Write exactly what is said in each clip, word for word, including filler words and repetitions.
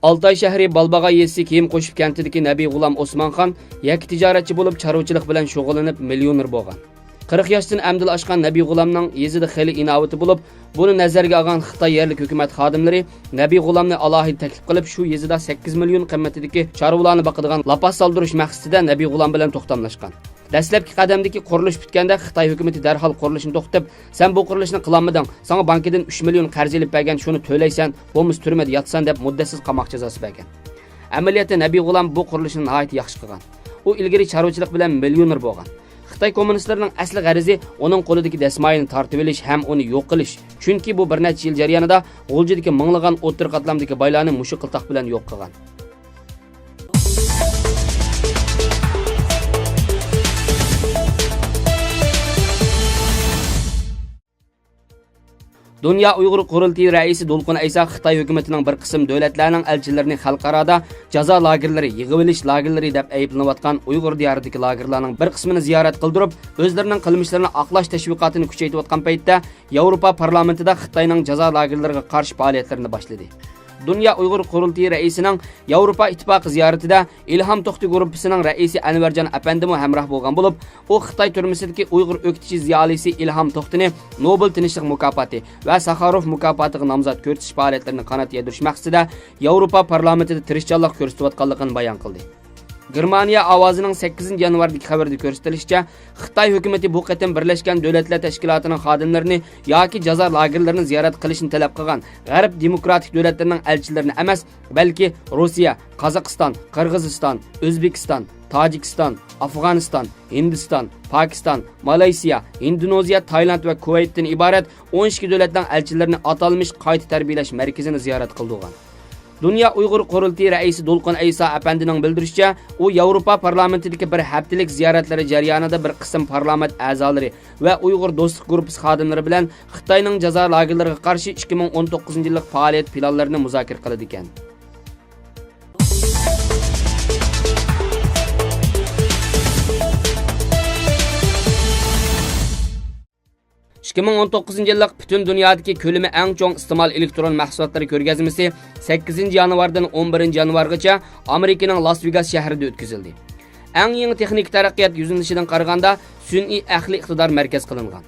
ئالتاي شەھىرى بالباغاي يېزىسى كىيىم قوشۇپ كەنتىدىكى نەبىي غۇلام ئوسمانخان يەككە تىجارەتچى بولۇپ، چارۋىچىلىق بىلەن شۇغۇللىنىپ، مىليونېر بولغان. قىرىق ياشتىن ئەمدىلا ئاشقان نەبىي غۇلامنىڭ يېزىدا خېلى ئىناۋىتى بولۇپ، بۇنى نەزەرگە ئالغان خىتاي يەرلىك ھۆكۈمەت خادىملىرى نەبىي غۇلامنى ئالاھىدە تەكلىپ قىلىپ، شۇ يېزىدا سەككىز مىليون قىممىتىدىكى چارۋىلارنى باقىدىغان لاپاس سالدۇرۇش مەقسىتىدە نەبىي غۇلام بىلەن توختاملاشقان. دەسلەپكى قەدەمدىكى قۇرۇلۇش پۈتكەندە، خىتاي ھۆكۈمىتى دەرھال قۇرۇلۇشنى توختىتىپ، «سەن بۇ قۇرۇلۇشنى قىلالمىدىڭ، ساڭا بانكىدىن ئۈچ مىليون قەرز ئېلىپ بەرگەن، شۇنى تۆلەيسەن، بولمىسا تۈرمىدە ياتىسەن» دەپ، مۇددەتسىز قاماق جازاسى بەرگەن. ئەمەلىيەتتە نەبىي غۇلام بۇ قۇرۇلۇشنى ناھايىتى ياخشى قىلغان. ئۇ ئىلگىرى چارۋىچىلىق بىلەن مىليونېر بولغان. خىتاي كوممۇنىستلىرىنىڭ ئەسلى غەرىزى ئۇنىڭ قولىدىكى دەسمايىنى تارتىۋېلىش ھەم ئۇنى يوق قىلىش. چۈنكى بۇ بىر نەچچە يىل جەريانىدا غۇلجىدىكى مىڭلىغان ئوتتۇرا قاتلامدىكى بايلارنى مۇشۇ قىلتاق بىلەن يوق قىلغان. دۇنيا ئۇيغۇر قۇرۇلتىيى رەئىسى دولقۇن ئەيسا خىتاي ھۆكۈمىتىنىڭ بىر قىسىم دۆلەتلەرنىڭ ئەلچىلىرىنى خەلقئارادا جازا لاگېرلىرى، يىغىۋېلىش لاگېرلىرى دەپ ئەيىبلىنىۋاتقان ئۇيغۇر دىيارىدىكى لاگېرلارنىڭ بىر قىسمىنى زىيارەت قىلدۇرۇپ، ئۆزلىرىنىڭ قىلمىشلىرىنى ئاقلاش تەشۋىقاتىنى كۈچەيتىۋاتقان پەيتتە، ياۋروپا پارلامېنتىدا خىتاينىڭ جازا لاگېرلىرىغا قارشى پائالىيەتلىرىنى باشلىدى. دۇنيا ئۇيغۇر قۇرۇلتىيى رەئىسىنىڭ ياۋروپا ئىتتىپاقى زىيارىتىدە ئىلھام توختى گۇرۇپپىسىنىڭ رەئىسى ئەنۋەرجان ئەپەندىمۇ ھەمراھ بولغان بولۇپ، ئۇ خىتاي تۈرمىسىدىكى ئۇيغۇر ئۆكتىچى زىيالىيسى ئىلھام توختىنى نوبېل تىنچلىق مۇكاپاتى ۋە ساخاروف مۇكاپاتىغا نامزات كۆرسىتىش پائالىيەتلىرىنى قانات يايدۇرۇش مەقسىتىدە ياۋروپا پارلامېنتىدا تىرىشچانلىق كۆرسىتىۋاتقانلىقىنى بايان قىلدى. گېرمانىيە ئاۋازىنىڭ سەككىزىنچى يانۋاردىكى خەۋىرىدە كۆرسىتىلىشىچە، خىتاي ھۆكۈمىتى بۇ قېتىم بىرلەشكەن دۆلەتلەر تەشكىلاتىنىڭ خادىملىرىنى ياكى جازا لاگېرلىرىنى زىيارەت قىلىشنى تەلەپ قىلغان غەرب دېموكراتىك دۆلەتلىرىنىڭ ئەلچىلىرىنى ئەمەس، بەلكى روسىيە، قازاقىستان، قىرغىزىستان، ئۆزبېكىستان، تاجىكىستان، ئافغانىستان، ھىندىستان، پاكىستان، مالايسىيا، ھىندونېزىيە، تايلاند ۋە كۇۋەيتتىن ئىبارەت ئون ئىككى دۆلەتنىڭ ئەلچىلىرىنى ئاتالمىش قايتا تەربىيەلەش مەركىزىنى زىيارەت قىلدۇرغان. دۇنيا ئۇيغۇر قۇرۇلتىيى رەئىسى دولقۇن ئەيسا ئەپەندىنىڭ بىلدۈرۈشىچە، ئۇ ياۋروپا پارلامېنتىدىكى بىر ھەپتىلىك زىيارەتلىرى جەريانىدا بىر قىسىم پارلامېنت ئەزالىرى ۋە ئۇيغۇر دوستلۇق گۇرۇپپىسى خادىملىرى بىلەن خىتاينىڭ جازا لاگېرلىرىغا قارشى ئىككى مىڭ ئون توققۇزىنچى يىللىق پائالىيەت پىلانلىرىنى مۇزاكىرە قىلىدىكەن. ئىككى مىڭ ئون توققۇزىنچى يىللىق پۈتۈن دۇنيادىكى كۆلىمى ئەڭ چوڭ ئىستېمال ئېلېكترون مەھسۇلاتلىرى كۆرگەزمىسى سەككىزىنچى يانۋاردىن ئون بىرىنچى يانۋارغىچە ئامېرىكىنىڭ لاس ۋېگاس شەھىرىدە ئۆتكۈزۈلدى. ئەڭ يېڭى تېخنىكا تەرەققىيات يۈزلىنىشىدىن قارىغاندا، سۈنئىي ئەقلىي ئىقتىدار مەركەز قىلىنغان.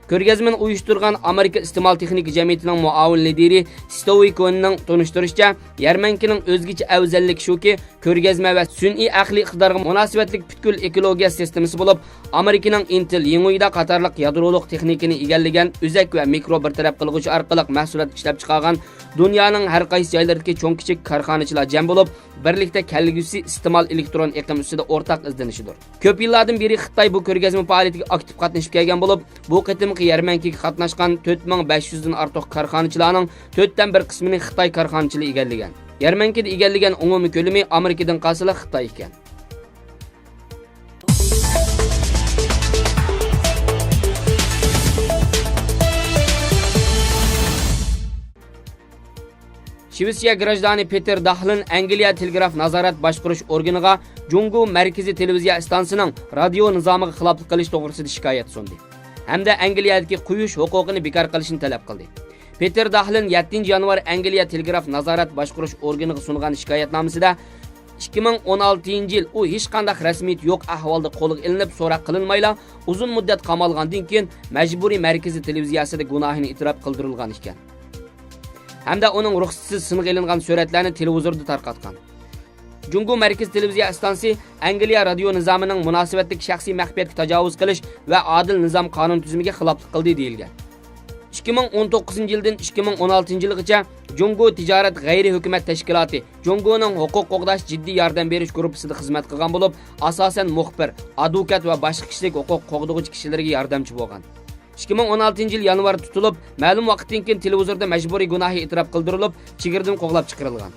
كۆرگەزمىنى ئۇيۇشتۇرغان ئامېرىكا ئىستېمال تېخنىكا جەمئىيىتىنىڭ مۇئاۋىن لىدىرى ستوۋى كوننىڭ تونۇشتۇرۇشىچە، يەرمەنكىنىڭ ئۆزگىچە ئەۋزەللىكى شۇكى، كۆرگەزمە ۋە سۈنئىي ئەقلىي ئىقتىدارغا مۇناسىۋەتلىك پۈتكۈل ئېكولوگىيە سىستېمىسى بولۇپ، ئامېرىكىنىڭ ئىنتېل، يىڭۈيدا قاتارلىق يادرولۇق تېخنىكىنى ئىگىلىگەن ئۆزەك ۋە مىكرو بىر تەرەپ قىلغۇچ ئارقىلىق مەھسۇلات ئىشلەپچىقارغان دۇنيانىڭ ھەر قايسى جايلىرىدىكى چوڭ كىچىك كارخانىچىلار جەم بولۇپ، بىرلىكتە كەلگۈسى ئىستېمال ئېلېكترون ئېقىم ئۈستىدە ئورتاق ئىزدىنىشىدۇر. كۆپ يىللاردىن بېرى خىتاي بۇ كۆرگەزمە پائالىيىتىگە ئاكتىپ قاتنىشىپ كەلگەن بولۇپ، بۇ قېتىمقى يەرمەنكىگە قاتناشقان تۆت مىڭ بەش يۈزدىن ئارتۇق كارخانىچىلارنىڭ تۆتتىن بىر قىسمىنى خىتاي كارخانىچىلىرى ئىگىلىگەن. يەرمەنكىدە ئىگىلىگەن ئومۇمىي كۆلىمى ئامېرىكىدىن قالسىلا خىتاي ئىكەن. شىۋېتسىيە گىراژدانى پېتېر داھلىن ئەنگلىيە تېلېگراف نازارەت باشقۇرۇش ئورگىنىغا جۇڭگو مەركىزىي تېلېۋىزىيە ئىستانسىسىنىڭ رادىيو نىزامىغا خىلاپلىق قىلىش توغرىسىدا شىكايەت سۇندى ھەمدە ئەنگلىيەدىكى قويۇش ھوقۇقىنى بىكار قىلىشنى تەلەپ قىلدى. پېتېر داھلىن يەتتىنچى يانۋار ئەنگلىيە تېلېگراف نازارەت باشقۇرۇش ئورگىنىغا سۇنغان شىكايەتنامىسىدە، ئىككى مىڭ ئون ئالتىنچى يىل ئۇ ھېچقانداق رەسمىيىتى يوق ئەھۋالدا قولغا ئېلىنىپ سوراق قىلىنمايلا، ئۇزۇن مۇددەت قامالغاندىن كېيىن، مەجبۇرىي مەركىزىي تېلېۋىزىيەسىدە گۇناھىنى ئېتىراپ قىلدۇرۇلغان ئىكەن. ھەمدە ئۇنىڭ رۇخسىتىسىز سىنغا ئېلىنغان سۈرەتلەرنى تېلېۋىزوردا تارقاتقان. جۇڭگو مەركىزىي تېلېۋىزىيە ئىستانسىسى ئەنگلىيە رادىيو نىزامىنىڭ مۇناسىۋەتلىك شەخسىي مەخپىيەتكە تاجاۋۇز قىلىش ۋە ئادىل نىزام قانۇن تۈزۈمىگە خىلاپلىق قىلدى دېيىلگەن. ئىككى مىڭ ئون توققۇزىنچى يىلدىن ئىككى مىڭ ئون ئالتىنچى يىلغىچە جۇڭگو تىجارەت غەيرىي ھۆكۈمەت تەشكىلاتى جۇڭگونىڭ ھوقۇق قوغداش جىددىي ياردەم بېرىش گۇرۇپپىسىدا خىزمەت قىلغان بولۇپ، ئاساسەن مۇخبىر، ئادۋوكات ۋە باشقا كىشىلىك ھوقۇق قوغدىغۇچى كىشىلەرگە ياردەمچى بولغان. ئىككى مىڭ ئون ئالتىنچى يىل يانۋاردا تۇتۇلۇپ، مەلۇم ۋاقىتتىن كېيىن تېلېۋىزوردا مەجبۇرىي گۇناھى ئېتىراپ قىلدۇرۇلۇپ، چېگرىدىن قوغلاپ چىقىرىلغان.